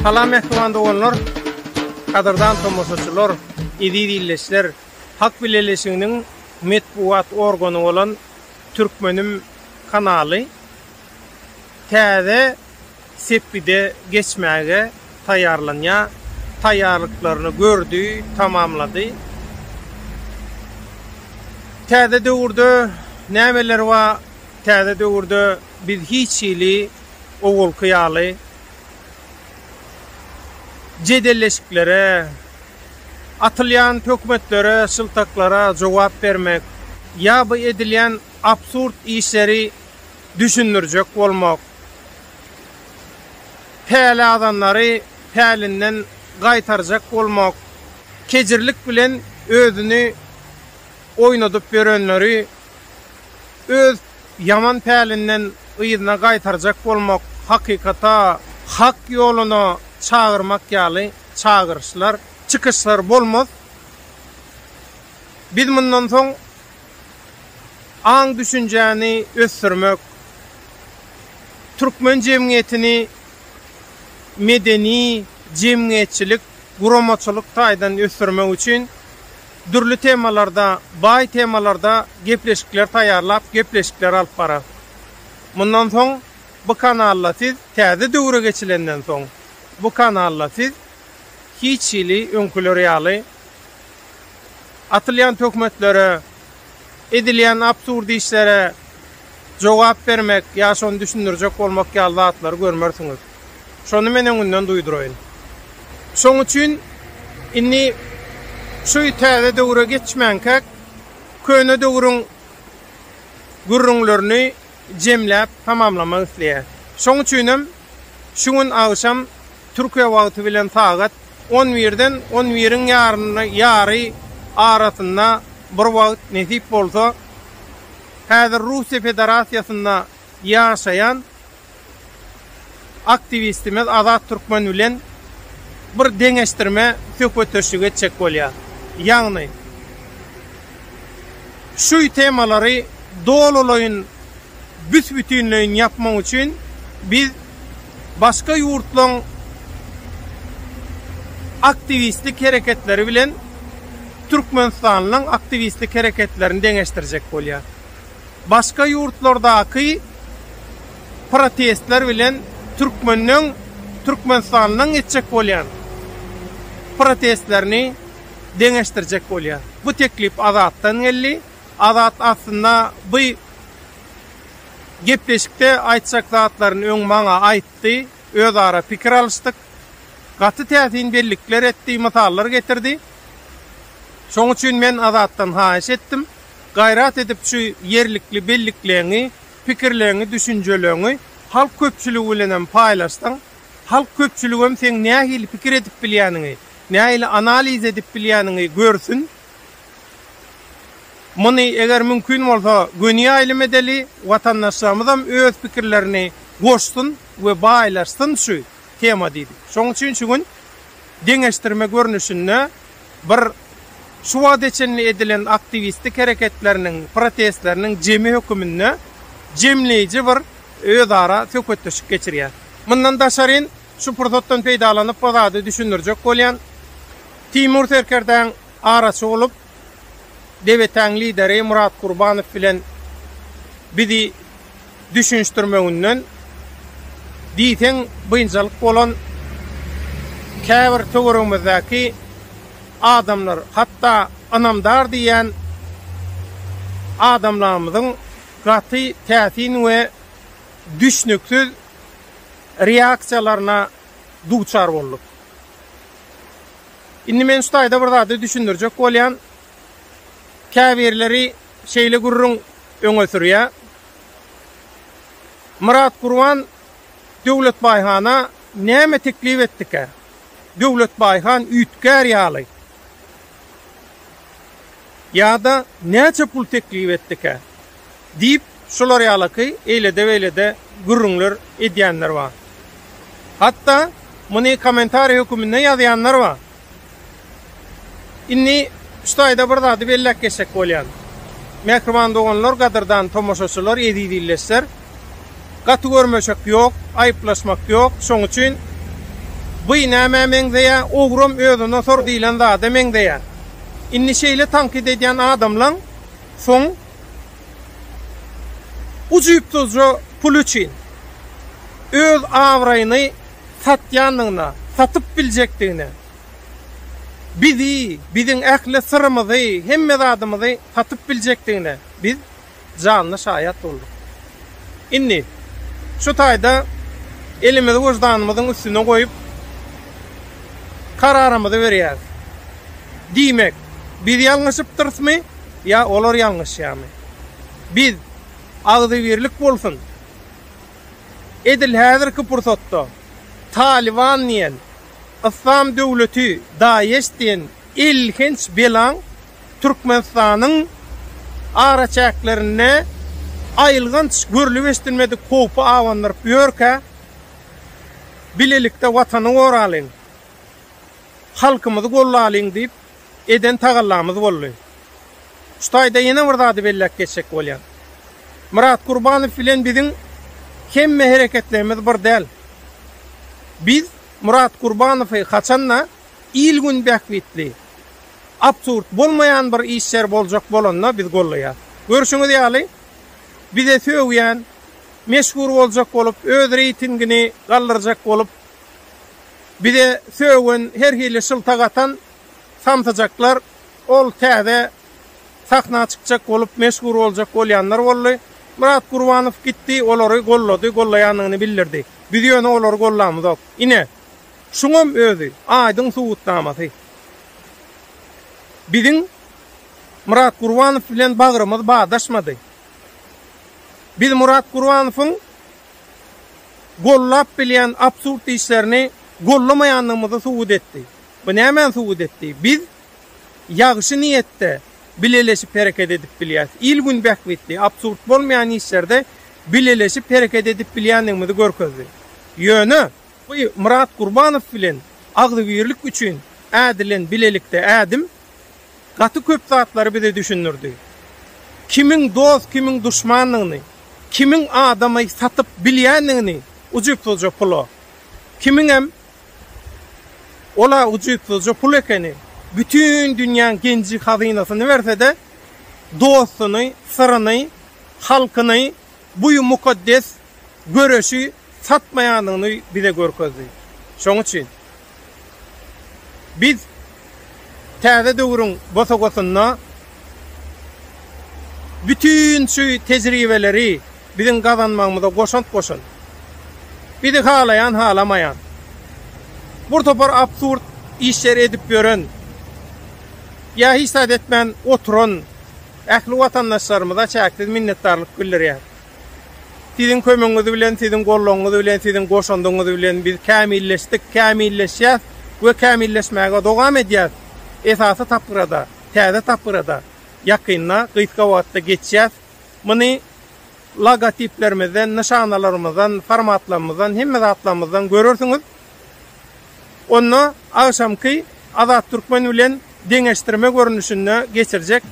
Salam mähriban doganlar, gadyrdan tomaşaçylar, eziz ildeşler! Halk Bileleşiginiň metbugat organy bolan Türkmenim kanaly täze sepgide geçmäge taýýarlanýar, taýýarlyklaryny gördi, tamamlady. Täze döwürde nämeler bar? Täze döwürde biz hiç hili owalky ýaly jedelleşiklere, atylýan töhmetlere, şyltaklara jogap bermek ýa bu edilýän absurd işleri düşündirjek bolmak, päli azanlary pälinden gaýtarjak bolmak, kejirlik bilen özüni oýnadyp ýörenleri öz ýaman pälinden yzyna gaýtarjak bolmak, hakykata, hak ýoluna çagyrmak ýaly çagyryşlar, çykyşlar bolmaz. Biz mundan soň aň-düşünjäni ösdürmek, türkmen jemgyýetini medeni, jemgyýetçilik, guramaçylyk taýdan ösdürmek üçin dürli temalarda, baý temalarda gepleşikler taýýarlap, gepleşikler alyp barar. Mundan soň bu kanalda siz täze döwre geçilenden soň bu kanalda siz hiç hili öňküler ýaly atylýan töhmetlere, edilýän absurd işlere jogap bermek ýa şony düşündirjek bolmak ýaly zatlary görmersiňiz. Şony men öňünden duýduraýyn. Şoň üçin indi şu täze döwre geçmänkäk köne döwrüň gürrüňlerini jemläp tamamlamak isleýär. Şoň üçinem şu gün agşam Türkiýe wagty bilen sagat on birden on biriň ýary arasynda bir wagt nesip bolsa, häzir Russiýa Federasiýasynda ýaşaýan aktiwistimiz Azat Türkmen bilen bir deňeşdirme söhbetdeşligi etjek bolýar. Ýagny, şu temalary dolulaýyn büs-bütinleýin ýapmak üçin biz başga ýurtlaryň aktiwistlik hereketleri bilen türkmenistanlylaryň aktiwistlik hereketlerini deňeşdirjek bolýar. Başga ýurtlardaky protestler bilen türkmeniň, türkmenistanlylaryň etjek bolýan protestlerini deňeşdirjek bolýar. Bu teklip Azatdan geldi. Azat aslynda bu gepleşikde aýtjak zatlaryny öň maňa aýtdy, özara pikir alyşdyk. Gaty täsin bellikler etdi, mysallar getirdi. Şoň üçin men Azatdan haýyş etdim, gaýrat edip şu ýerlikli bellikleňi, pikirleňi, düşünjeleňi halk köpçüligi bilenem paýlaşsaň, halk köpçüligem seň nähili pikir edip bilýäniňi, nähili analiz edip bilýäniňi görsün. Muny, eger mümkin bolsa, göni ýaýlym edeli, watandaşlarymyzam öz pikirlerini goşsun we baýlaşsyn şu tema diýdik. Şonuň üçin şu gün deňeşdirme görnüşinde bir şu wagta çenli edilen aktiwistlik hereketleriniň, protestleriniň jemi höküminde jemleýji bir özara söhbetdeşlik geçirýäs. Mundan daşaryn, şu pursatdan peýdalanyp bir zady düşündirjek bolýan. Timur serkerdäň araçy bolup, DBT-niň lideri Murat Gurbanow bilen bizi düşünişdirmeginden diýseň biynjalyk bolan käbir töweregimizdäki adamlar, hatda ynamdar diýýän adamlarymyzyň gaty täsin we düşnüksiz reaksiýalaryna duçar bolduk. Indi men şu taýda bir zady düşündirjek bolýan. Käbirleri şeýle gürrüň öňe sürýär. Myrat Gurban Döwlet Baýhana näme teklip etdikä? Döwlet Baýhan üýtgär ýaly. Ýa-da näçe pul teklip etdikä? Diýip, şular ýalaky eýlede-beýlede gürrüňler edýänler bar. Hatda muny kommentariý höküminde ýazýanlar bar. Indi şu taýda bir zady belläp geçjek bolýan. Mähriban doganlar, gadyrdan tomaşaçylar, eziz ildeşler! Gaty görmeşek ýok, aýyplaşmak ýok. Şoň üçin. Bu nämä meňzeýär, ogram özüne sor diýlen zada meňzeýär. Indi şeýle tankyt edýän adamlaň soň ujypsyzja pul üçin öz abraýyny satýandygyna, satyp biljekdigine, bizi, biziň ähli syrymyzy, hemme zadymyzy satyp biljekdigine biz janly şaýat bolduk. Indi şu taýda elimizi wyždanymyzyň üstüne goýup, kararymyzy berýäris. Diýmek, biz ýalňyşypdyrysmy ýa olar ýalňyşýarmy? Biz agzybirlik bolsun, edil häzirki pursatda Talyban diýen, Yslam döwleti, DAEŞ diýen elhenç belaň Türkmenistanyň araçäklerinde aýylganç görlüp-eşidilmedik howpy abandyryp ýörkä, bilelikde Watany goralyň, halkymyzy gollalyň diýip eden tagallamyz boldy. Şu taýda ýene bir zady belläp geçjek bolýan. Myrat Gurbanow bilen biziň hemme hereketlerimiz bir däl. Biz Myrat Gurbanowy haçan-da il-gün bähbitli, absurd bolmaýan bir işler boljak bolanda biz gollaýas. Görşüňiz ýaly, bize sögýän, meşhur boljak bolup, öz reýtingini galdyrjak bolup, bize sögen, her hili şyltak atan samsyjaklar ol täze sahna çykjak bolup, meşhur boljak bolýanlar boldy. Myrat Gurbanow gitdi, olary gollady, gollaýandygyny bildirdi. Biz ýöne olary gollamyzok. Ine, şuňam özi aýdyň subutnamasy. Biziň Myrat Gurbanow bilen bagrymyz badaşmady. Biz Myrat Gurbanowyň gollap bilýän absurd işlerini gollamaýandygymyzy subut etdi. Bu nämäni subut etdi? Biz ýagşy niýetde bileleşip hereket edip bilýäris. Il-gün bähbitli, absurd bolmaýan işlerde bileleşip hereket edip bilýändigimizi görkezdi. Ýöne bu Myrat Gurbanow bilen agzybirlik üçin ädilen bilelikde ädim gaty köp zatlary bize düşündirdi. Kimiň dost, kimiň duşmandygyny, kimiň adamy satyp bilýändigini ujypsyzja pula, kimiňem Ol-a ujypsyzja pul ekeni. Bütin dünýäň genji-hazynasyny berse-de, dostuny, syryny, halkyny, bu mukaddes göreşi satmaýandygyny bize görkezdi. Şonuň üçin biz täze döwrüň bosagasynda bütin şu tejribeleri biziň gazanmagymyza goşant goşan, bizi halaýan-halamaýan, bir topar absurd işleri edip ýören ýa hiç zat etmän oturan ähli watandaşlarymyza çäksiz minnetdarlyk bildirýäris. Siziň kömegiňiz bilen, siziň goldawyňyz bilen, siziň goşandyňyz bilen biz kämilleşdik, kämilleşýäs we kämilleşmäge dowam edýäs. Esasy tapgyra-da, täze tapgyra-da ýakynda, gysga wagtda geçýäs. Muny logotiplerimizden, nyşanalarymyzdan, formatlarymyzdan, hemme zatlarymyzdan görersiňiz. Onda agşamky Azat Türkmen bilen deňeşdirme görnüşinde geçirjek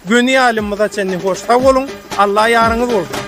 göni ýaýlymymyza çenli hoş sag boluň, Alla ýaryňyz bolsun!